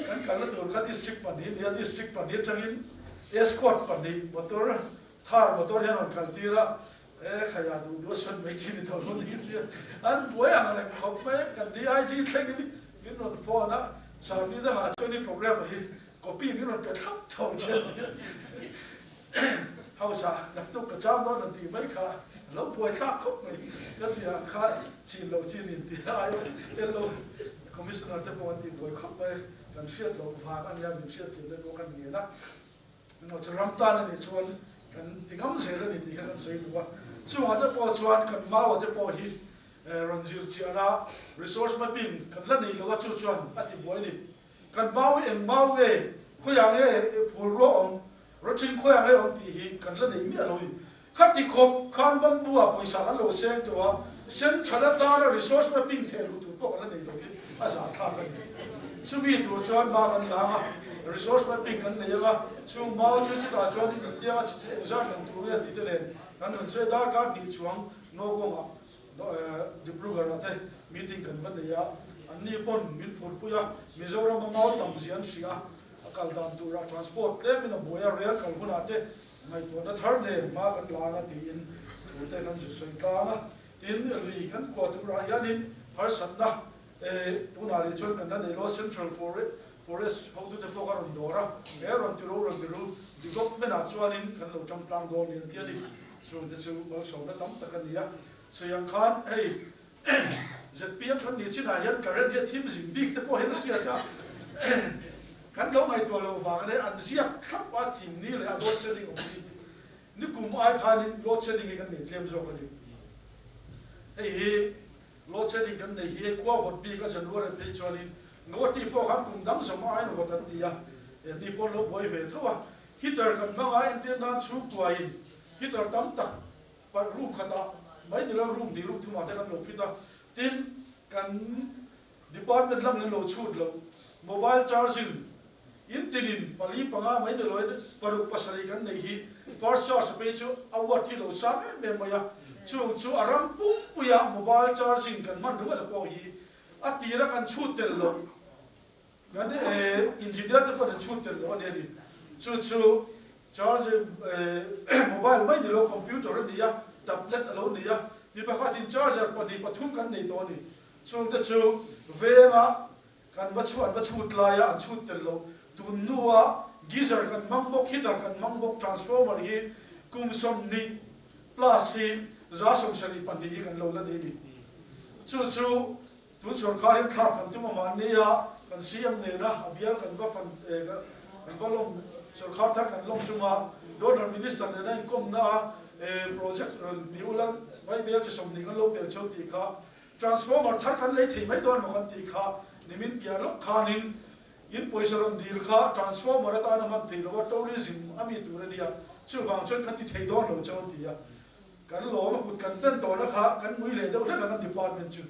kan kalna tur kha district pahnih a ni a, district pahnih atangin escort pahnih motor Thar motor hian rawn kal tir a, E khai a duh duh a sawn mai chi ni tho lo ni tia an buai ang reng khawp mai a, kan DIG thlengin min rawn phone a, sir ni dangah chuan i programme hi copy min rawn pe thlap tho che a tia house ah naktuk ka chang dawn an tih mai kha a lo buai thlak khawp mai ka ti ang kha chin lo chin in tia ai lo commissioner te pawh an tih buai khawp mai kan hriat loh vang a nia min hriat thiam te pawh kan ngen a. Emaw chu ram tan a nih chuan kan ti ngam zel a ni tih kha kan sawi duh a. Chungah te pawh chuan kan maua te pawh hi rawn zir chian a, resource mapping kan la nei lo a, chu chuan a ti buai a ni. Kan mau hi eng mau nge, khawiah nge phul ruah awm, rawṭhing khawiah nge awm tih hi kan la nei miah lo a ni. Khati khawp khan bamboo ah pawisa kan lo seng tawh a, sen than atana resource mapping theh luh tur pawh kan la nei lo hi a zahthlak a ni. Chumi tur chuan hma kan lang a, resource mapping kan nei ang a, chung mau chu chutah chuan intianga engzat kan tur nge tih te nen kan rawn sawi darkar hnih chuang Nokawngah Dibrugarh ah te meeting kan va nei a, anni pawn min phurpui a, Mizoram a mau tam zia an hria a, a kal dan turah transport tlemin a buai a, rel kal hunah te Ngaihtuahna thar nen hma kan la anga tiin thu te kan zu sawi tlang a, tin lui kan kuah turah hianin harsatna tunah leh chuan kan la nei lo a, Central Forest hotute pawh ka rawn dawr a, he rawn ti ro rawn ti ru development ah chuanin kan lo tang tlang dawn ni an ti a ni, chu te chu malsawmna tam tak a ni a, sawi ang khan hei ZPM kan nih chinah hian current hi a thim zing bik te pawh hian a hriat a, kan lo ngaihtuah loh vang ania an ziak thlap a thim ni leh a load shedding awm ni. Nikum ai khanin load shedding hi kan nei tlem zawk a ni. Hei hi load shedding kan nei hi hei khua vawt bik a January phei chuanin Guwahati pawh khan kum dang zawm aiin vawt an ti a, ni pawn lo buai ve tho a. Heater kan hmang a, entir nan chhungkuain heater tam tak room khatah mai ni lo room hnih room thumah te kan lo fit a, tin kan Department lam in lo chhut lo. Mobile charging in tinin pali panga mai ni loin paruk pasarih kan nei hi first charge a phei chu a watt hi lo sang em em mai a, chung chu a ram pumpuia mobile charging kan hman ringawt a pawh hi a tira kan chhut tel lo kan engineer te pawhin an chhut tel lo a ni a ni. Chu chu charging mobile mai ni lo computer a ni a, tablet a lo ni a, mi pakhatin charger pahnih pathum kan nei tawh a ni. Chungte chu venga kan va chhuah an va chhut laia an chhut tel lo. Tun hnua geyser kan hmang bawk, heater kan hmang bawk, transformer hi kum 20 plus hi 72% hi kan lo la nei ni. Chu chu tun sorkarin thlak kan tum a mahnia kan CM nena a bial kan va fan kan va lawm sorkar thar kan lawm chunga donor minister nena inkawmna a project rawn ti ula vaibel chi 20 kan lo pel chho tih kha Transformer thar kan lei thei mai dawn maw kan tih kha nimin piah lawk khanin in pawisa rawn dil kha transformer atana hman thei lo a, tourism a mi tur a nia, chuvang chuan kan ti thei dawn lo chauh a ti a. Kan lawm a kut kan pen tawhna kha kan mui leh deuh hlek ang an department chu.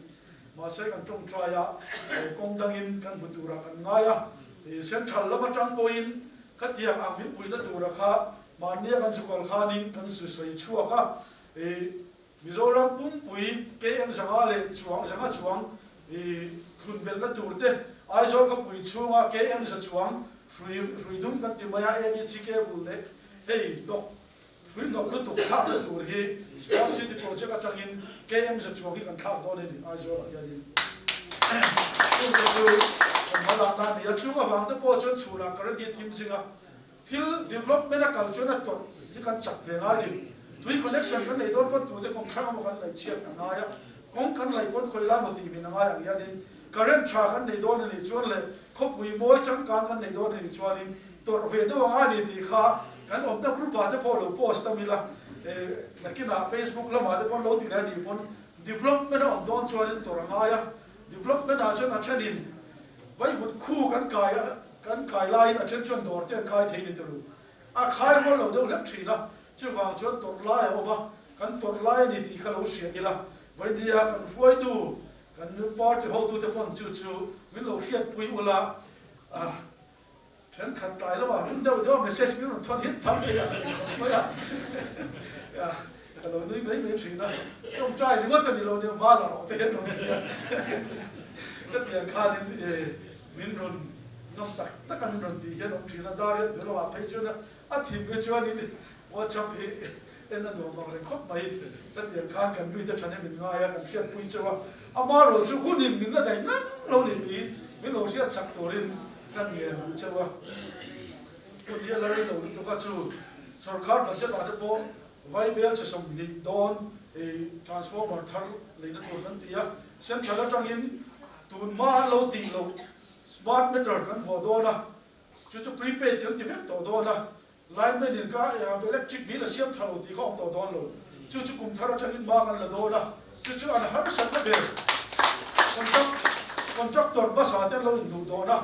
Mahse kan tawngtai a, kawng dangin kan hmu turah kan ngai a, central lam atang pawhin khatiang ang min puihna tura kha mahnia kan zukal khanin kan su sawi chhuak a, Mizoram pumpui KM 500 leh chuang 500 chuang thlun belhna tur te, Aizawl khawpui chhunga KM 100 chuang hrui hrui dum kan ti mai a, ABC cable leh hei hnawk hrui hnawk lutuk thlakna tur hi Smart City project atangin KM 100 chuang hi kan thlak dawn a ni Aizawl ah hianin. Chungte chu kan hmalakna a ni a, chung avang te pawh chuan chhunah current hi a thim zing a. Thil development a kal chuan a tawrh hi kan chak ve ngai ni. Tui connection kan nei dawn pawn tute kawng thlang emaw kan laih chhiat a ngai a, kawng kan laih pawn khawi lai maw tih min a ngai ang hianin current tha kan nei dawn a nih chuan leh khawpui mawi changkang kan nei dawn a nih chuanin tawrh ve deuh a ngai ni tih kha kan awmna group ah te pawh lo post tam ila nakinah Facebook lamah te pawn lo ti leh a nih pawn development a awm dawn chuanin tawrh a ngai a, development ah chuan a thenin vaivut khu kan kai a. Kan kai laiin a then chuan dawr te an kai thei ni telu. A khai rual lo deuh hlek thin a, chuvang chuan tawrh lai a awm a, kan tawrh lai a ni tih kha lo hria ila, Vainia kan hruaitu, kan party hotute pawn chu chu min lo hriatpui ula, a thenkhat tlai lamah rum deuh deuh a message min rawn thawn hit tham thei a, mai a, ka lo nui mai mai thin a, tawngtai ringawt a ni lo nia, hma la rawh te hian rawn ti a, ka tiang khanin Min rawn ngam tak tak a min rawn tih hian awm thin a, dar hian hmel lamah phei chuan a thim hi chuanin WhatsApp hi en a nuam vang reng khawp mai. Chutiang khan kan mite tha hnem in ngai a, kan hriatpui chauh a, amaherawh chu hunin min la daih ngang lo ni tiin min lo hriat chak turin kan ngen duh chauh a. Hun hi a la rei lo lutuk a, chu sorkar budget ah te pawh Vaibel chi 20 dawn transformer thar leina tur kan ti a, central atangin tun hma an lo tih loh smart meter kan vuah dawn a, chu chu prepaid kan ti vek tawh dawn a, lineman in ka electric bill a siam tha lo tih kha awm tawh dawn lo, chu chu kum thar atangin hma kan la dawn a, chu chu an harsatna ber contract contractor bus ah te an lo inhnuh dawn a,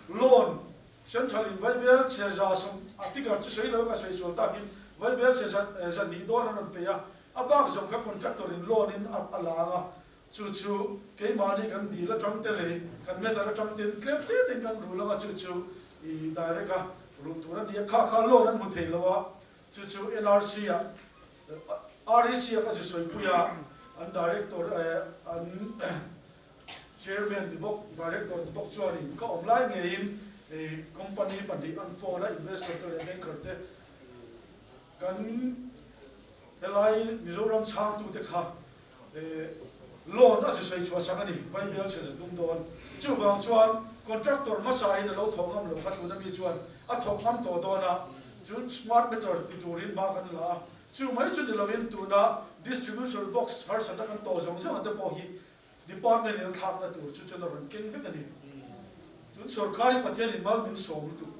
loan Central in Vaibel chhe 100 a figure chu sawi lo ka sawi sual takin Vaibel chhe 200 dawn an rawn pe a, a bak zawng kha contractor in loan in a la ang a, chu chu keimahni kan dil atang te leh kan meter atang ten tlem te ten kan rul ang a, chu chu i direct a rulh tur a ni a, kha kha loan an hmu thei lo a, chu chu NRC ah REC ah ka zu sawipui a, an director an Chairman ni bawk, Director ni bawk chuanin ka awm lai ngeiin company pahnih an phone a, investor te leh banker te kan helai Mizoram chhangtute kha loan a zisawi chhuah sak a ni, Vaibel chhe za tum dawn. Chuvang chuan contractor hmasa in a lo thawk ngam lo kha tuna mi chuan a thawk ngam tawh dawn a, chun smart meter ti turin hma kan la a, chu mai chu ni lovin tuna distribution box harsatna kan tawh zawng zawng te pawh hi Department in a thlakna tur chu chuan a rawn keng vek a ni. Tun sorkar hi Pathian in mal min sawm lutuk.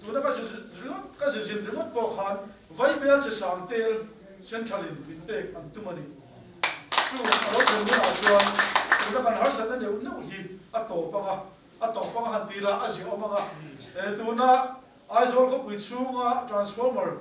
Tuna ka zu ringawt ka zu zin ringawt pawh khan Vaibel chi sang tel Central in min pek an tum a ni. Chu a lo thlen hunah chuan tuna kan harsatna neuh neuh hi a tawp ang a, a tawp ang a han ti ila a ziahawm ang a. Tuna Aizawl khawpui chhunga transformer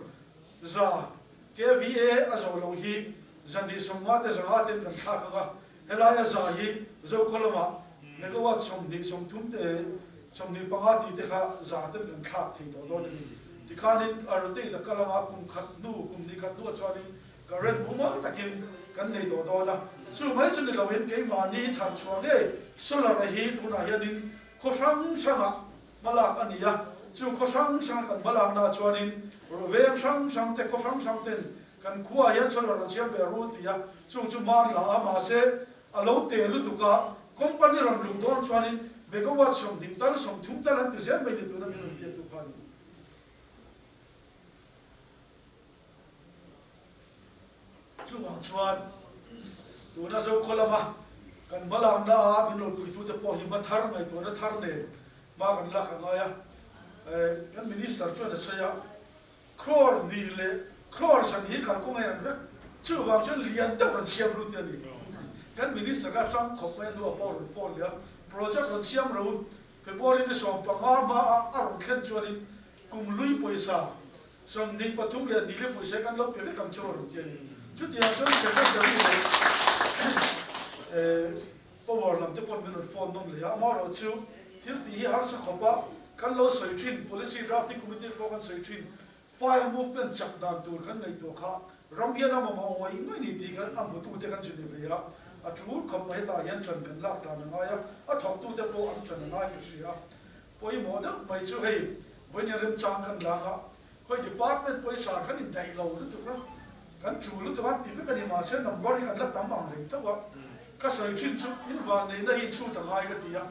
za kva a zo lo hi zan 20 te zanga ten kan thlak ang a, Helaia za hi Zokhaw lamah megawatt 20 30 25 tih te kha za ten kan thlak thei tawh dawn a ni. Tikhanin Artei ta kal anga kum khat hnu, kum hnih khat hnuah chuanin current mumal takin kan nei tawh dawn a. Chu mai chu ni loin keimahni thar chhuah ngei solar a hi tunah hianin khaw hrang hrangah hmalak a ni a. Chu khaw hrang hranga kan hmalaknaah chuanin veng hrang hrang te, khaw hrang hrang ten Kan khuaah hian solar rawn siam ve ru ti a, chung chu man la a, mahse a lo te lutuk a, company rawn luh dawn chuanin megawatt 20 tal 30 tal an ti zel mai ni tuna min rawn biatu kha a ni. Chuvang chuan tuna Zokhaw lama kan hmalakna a min rawn puitute pawh hi hma thar ngaihtuahna thar nen hma kan lak a ngai a, kan minister chuan a sawi a, Crore nih leh crore zan hi kalkawng a en vek. Chuvang chuan lian deuh rawn siam ru te a ni. Kan Minister kha tang khawp mai a hnuah pawh a rawn phone leh a, project rawn siam ro February ni 15 hma a a rawn thlen chuanin kum lui pawisa 23 leh nili pawisa hi kan lo pe vek ang chu a rawn ti a ni. Chutiang chuan Secretary leh Power lam te pawn min rawn phone nawn leh a, amaherawhchu thil tih hi harsa khawp a, kan lo sawi thin, Policy Drafting Committee pawh kan sawi thin, file movement chak dan tur kan ngaihtuah kha ram hian a mamawh ngawih ngawih ni tih kan a hmutute kan zir ve a, a tul khawp mai hetah hian ṭan kan lak tlan a ngai a, a thawktute pawh an ṭan a ngai ka hria. Pawimawh deuh mai chu hei vawiin remchang kan lang a, Khawi department pawisa kan indaih lo lutuk a, kan tul lutuk a ti vek a ni mahse number hi kan la tam ang reng tho a, ka sawi thin chu in vanneihna hi inchhut a ngai ka ti a,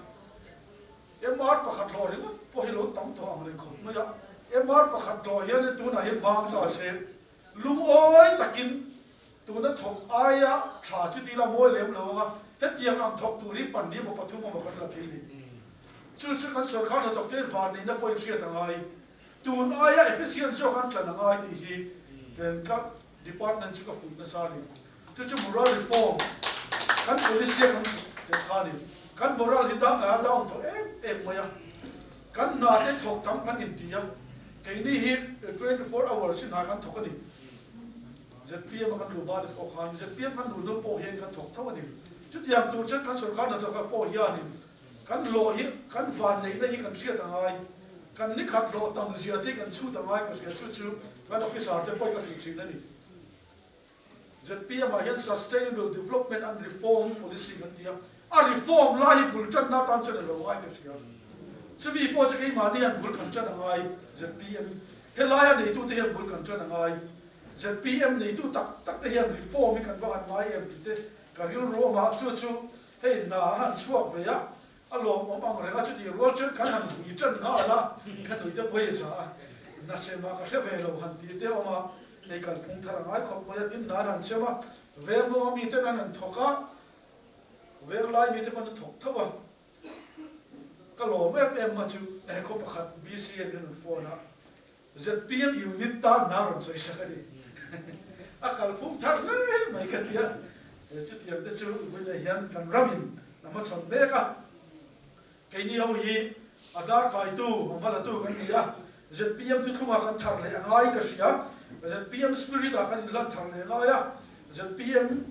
MR pakhat hlawh ringawt pawh hi lo tam tawh ang reng khawp mai a, MR pakhat hlawh hian tunah hian bang ta se lungawi takin tuna thawk aia tha chu ti ila mawi lem lo ang a, hetiang ang thawk tur hi pahnih emaw pathum emaw kan la thei ni. Chu chu kan sorkar hnathawk te vanneihna pawh inhriat a ngai. Tun aia efficient zawk an tlan a ngai tih hi ken ka department chu ka fuih nasa a ni. Chu chu moral reform kan policy a kan tel kha a ni. Kan moral hi a down tawh em em mai a. Kan hna te thawk tam kan inti a, keini hi 24 hours hi hna kan thawk a ni. Zpm a kan luh hma te pawh khan zpm kan luh hnu pawh hian kan thawk tho a ni. Chutiang tur chuan kan sorkar hnathawk pawh hianin Kan hlawh hi kan vanneihna hi kan hriat a ngai, kan nikhat hlawh tam zia te hi kan chhut a ngai ka hria chu chu kan officer te pawh hi ka hrilh thin a ni. Zpm ah hian Sustainable Development and Reform Policy kan ti a, a reform lai hi bul tanna atan chuan a lo ngai ka hria. Chumi pawh chu keimahni hian bul kan tan a ngai, zpm helaia neitute hian bul kan tan a ngai, zpm neitu tak tak te hian reform hi kan va han ngai em tih te ka rilru awm a, chu chu Hei hna a han chhuak ve a, a lawmawm ang reng a, chutih rual chuan kan han hui tan nghal a, ka nui te pawisa a, hna sem ah ka hre ve lo han tih te a awm a, hei kalphung thar a ngai khawp mai a, tin hna an han sem a, veng mawnga mi ten an han thawk a, veng lai mi te pawn an thawk tho a, ka lawm em em a chu khaw pakhat BC an rawn phone a, Zpm unit tan hna rawn sawi sak a ni. A kalphung thar hle mai ka ti a. Chutiang te chu vawiinah hian kan ramin a hmachhawn mek a. Keini ho hi a darkaitu, a hmalatu kan ni a. Zpm thuthlungah kan thar leh a ngai ka hria. Zpm spirit ah kan inlan thar leh ngai a. Zpm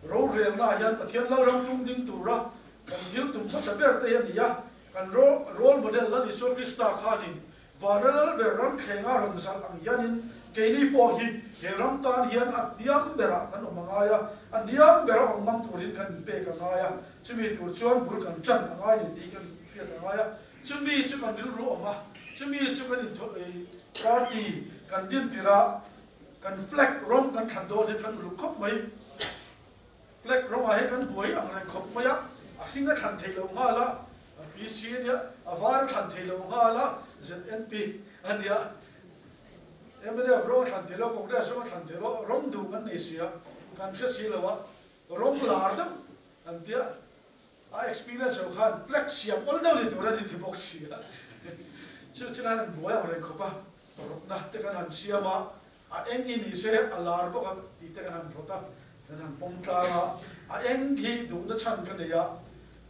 rorelnaah hian Pathian Lalram tum ding tura kan thil tum hmasa ber te hi a ni a. Kan role model Lal Isua Krista khanin Vana lal ber ram thlenga rawn zalh ang hianin keini pawh hi he ram tan hian a hniam berah kan awm a ngai a, a hniam bera awm ngam turin kan inpek a ngai a, chumi tur chuan bul kan ṭan a ngai ni tih kan hriat a ngai a, chumi chu kan rilru awm a, chumi chu kan inthawlh party kan din tirh a, kan flag rawng kan thlan dawn hian kan uluk khawp mai. Flag rawngah hian kan buai ang reng khawp mai a, a hring a thlan theih loh nghal a, PC a nia, a var a thlan theih loh nghal a, ZNP a nia, mnf rawng a thlan theih loh, Congress rawng a thlan theih loh, rawng duh kan nei si a, kan hre si lo a, rawng lar deuh an tia, a experience ho khan flag siam awl deuh ni tur a ni ti bawk si a. Chu chu kan han buai ang reng khawp a, rawtna te kan han siam a, a eng hi ni se a lar bawk a tih te kan han rawt a, kan han pawm tlang a, a eng hi duhna chhan ka nei a,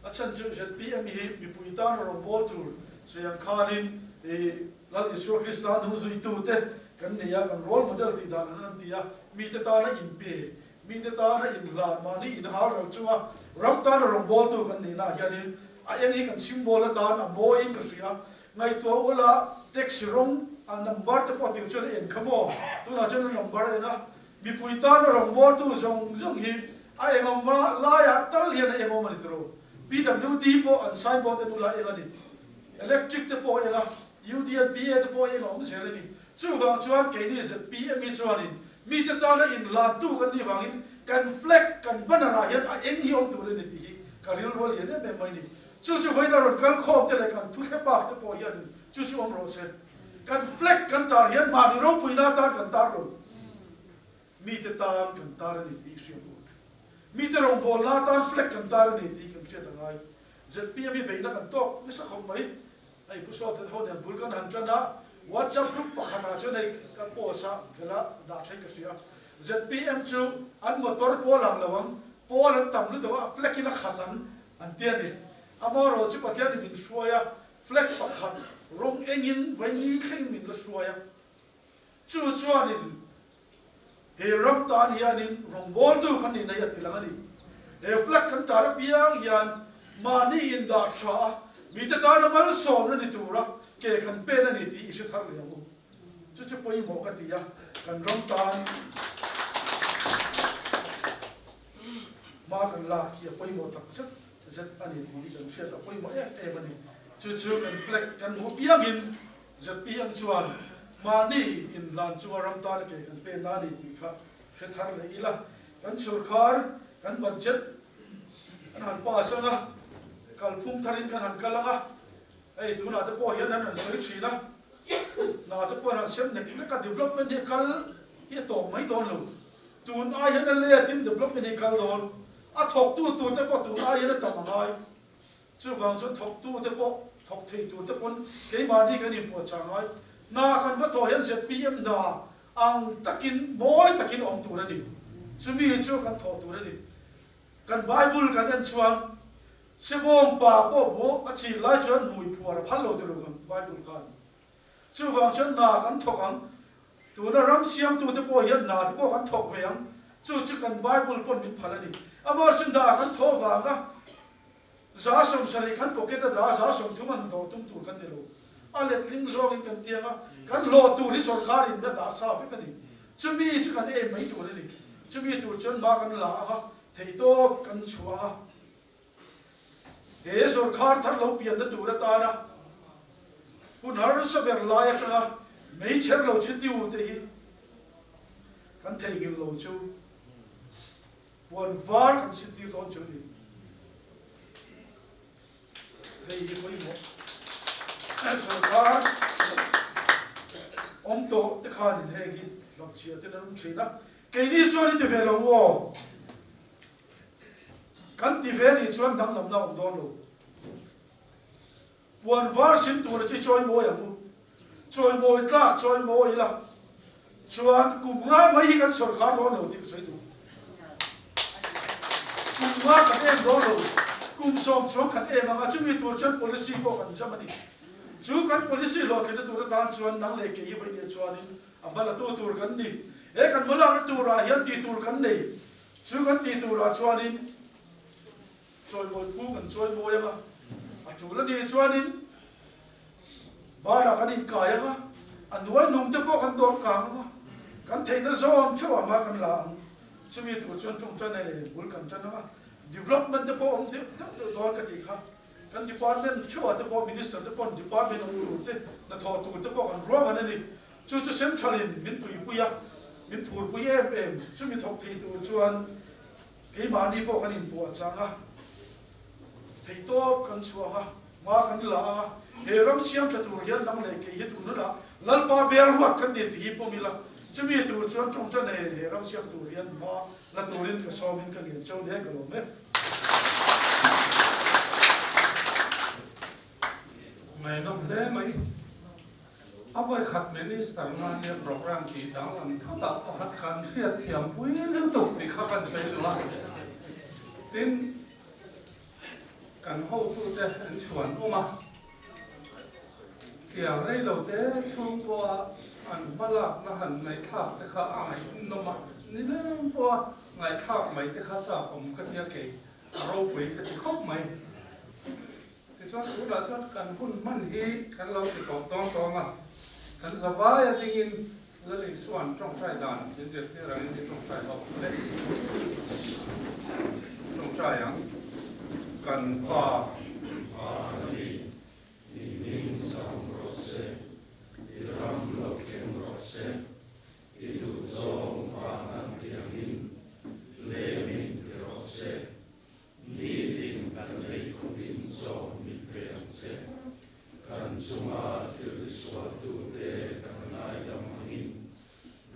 a chhan chu zpm hi mipui tan rawngbâwl tur sawi ang khanin ih Lal Isua Krista hnungzuitute kan nei a, kan role model tih dan an han ti a, mite tana inpe, mite tana inhlan, mahni inhal ral chunga ram tana rawngbawltu kan nihna ah hianin a eng hi kan symbol atan a mawiin ka hria. Ngaihtuah ula taxi rawng a number te pawh tir chuan a en kha maw? Tunah chuan a number a en a, mipui tana rawngbawltu zawng zawng hi a engawm laiah tal hian a engawm a ni tiro. PWD pawh an signboard en ula eng a ni. Electric te pawh eng a, UDNPA te pawh eng a awm zel a ni. Chuvang chuan keini zpm hi chuanin mite tana inhlantu kan nih vangin kan flag, kan banner ah hian a eng hi awm tur a ni tih hi ka rilru a lian em em mai a ni. Chu chu vawiin a rawn kal khawm te leh kan thu thlepak te pawh hianin chu chu awm rawh se. Kan flag kan tar hian mahni ropuina atan kan tar lo. Mite tan kan tar a ni tih i hriat u. Mite rawngbawlna atan flag kan tar a ni tih kan hriat a ngai. Zpm hi beihna kan tawk nasa khawp mai. Hei Pu Sawta ho nen bul kan han tan a, WhatsApp group pakhatah chuan hei ka post a, hela dah theih ka hria. Zpm chu an motor pawl ang lo ang, pawl an tam lutuk a, flag in a khat ang an ti a ni. Amaherawhchu chu Pathianin min hruai a, flag pakhat rawng engin vaini thlengin min la hruai a. Chu chuanin he ram tan hianin rawngbawltu kan nih na hi a ti lang a ni. He flag kan tar apiang hian mahni indah tha a, mite tana malsawmna ni tura ke kan pen a ni tih i hre thar leh ang u. Chu chu pawimawh ka ti a, kan ram tan hma kan lak hi a pawimawh tak zet zet a ni tih hi kan hriat a pawimawh em em a ni. Chu chu kan flag kan hmuh piangin Zpm chuan mahni inhlan chunga ram tana ke kan pen a ni tih kha hre thar leh ila, kan sorkar, kan budget kan han pass ang a, kalphung tharin kan han kal ang a, hei tunah te pawh hian an han sawi thin a, hna te pawh an han sem nek nek a, development hi a kal hi a tawp mai dawn lo, tun ai hian a letin development hi a kal dawn, a thawktu tur te pawh tun ai hian a tam a ngai. Chuvang chuan thawktute pawh, thawk thei turte pawn keimahni kan inpuahchah ngai. Hna kan va thawh hian zpm hna ang takin, mawi takin awm tur a ni. Chumi chu kan thawh tur a ni. Kan Bible kan en chuan Sebawng pa pawh bu a chin lai chuan hmui phuar a phal lo ti lo kan Bible khan. Chuvang chuan hna kan thawk ang. Tuna ram siamtute pawh hian hna te pawh kan thawk ve ang. Chu chu kan Bible pawn min phal a ni. Amaherawhchu hna kan thawh vanga 70% kan pocket a dah a, 30% an hlawh tum tur kan ni lo. A letling zawngin kan tiang a, kan hlawh tur hi sorkarin a dah sa vek a ni. Chumi chu kan em mai tur a ni. Chumi tur chuan hma kan la ang a, theihtawp kan chhuah ang a. He sorkar thar lo pianna tur atana hun harsa ber lai atanga meichher lo chhitiu te hi kan theihnghilh lo chu. Puan var kan sintir dawn chu ni. Hei hi pawimawh. Sorkar awm tawh te khanin heng hi hlawhchhiah ten an awm thin a. Keini chuan i ti ve lo aw. Kan ti ve nih chuan danglamna awm dawn lo. Puan var sin tura chi chawimawi ang u. Chawimawi tlak chawimawi ila chuan kum nga mai hi kan sawrkhar dawn lo tih ka sawi duh. Kum nga kan em dawn lo, kum sawm chuang kan em ang a, chumi tur chuan policy pawh kan jam a ni. Chu kan policy hlawhtlinna tur atan chuan nang leh kei hi vawiin chuanin a hmalatu tur kan ni. He kan hmalakna turah hian tih tur kan nei. Chu kan tih turah chuanin Chawimawi pu kan chawimawi ang a, a tul a nih chuanin banah kan inkai ang a, a nuai nung te pawh kan dawm kang ang a, kan theihna zawng theuh ang a kan la ang. Chumi tur chuan tawngtai nei bul kan tan ang a, development te pawh awm deuh deuh deuh dawn ka tih kha. Kan department theuhah te pawh minister te paw'n department awm tur te, hnathawh tur te pawh kan ruahman a ni. Chu chu central in min tuipui a, min phurpui em em. Chumi thawk thei tur chuan Keimahni pawh kan inpuah chang a, theihtawp kan chhuang a, hma kan la a, he ram siam tha tur hian nang leh kei hi tun hunah Lalpa bel ruat kan ni tih hi pawm ila, chumi tur chuan tawngta nei he ram siam tur hian hma la turin ka sawmin ka ngen cheu hle ka lawm e. Ngaihnawm hle mai. A vawikhat Minister nania programme tih danglam thutah pakhat kan hriatthiam pui lutuk tih kha kan sawi duh a. Tin, kan hotute an chhuan awm a, tiang rei lo te chhung pawha an hmalakna han ngaihthlak te kha a ngaihnawm a, nileng pawha ngaihthlak mai te kha chak awm ka tia kei a ropui ka ti khawp mai. Tichuan tunah chuan kan hun hman hi kan lo ti tawp dawn tawng a, kan zavai a dingin Lal Isua'n tawngtai dan min zirtir angin i tawngtai ho ang le. Tawngtai ang kan Pa. Van a ni, i hming chang rawh se, i ram lo thleng rawh se, i duhzawng van an ti angin lemin ti rawh se. Nitin kan lei khawpin chaw min pe ang che. Kan chunga thil tisualtute kan ngaidam angin,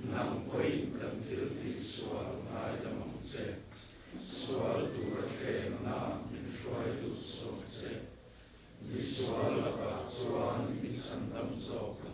nang pawhin kan thil tihsual ngaidam ang che. Sual tura thlemna min hruai lut zawk che. Misual lakah chuan mi chhandam zawk ang.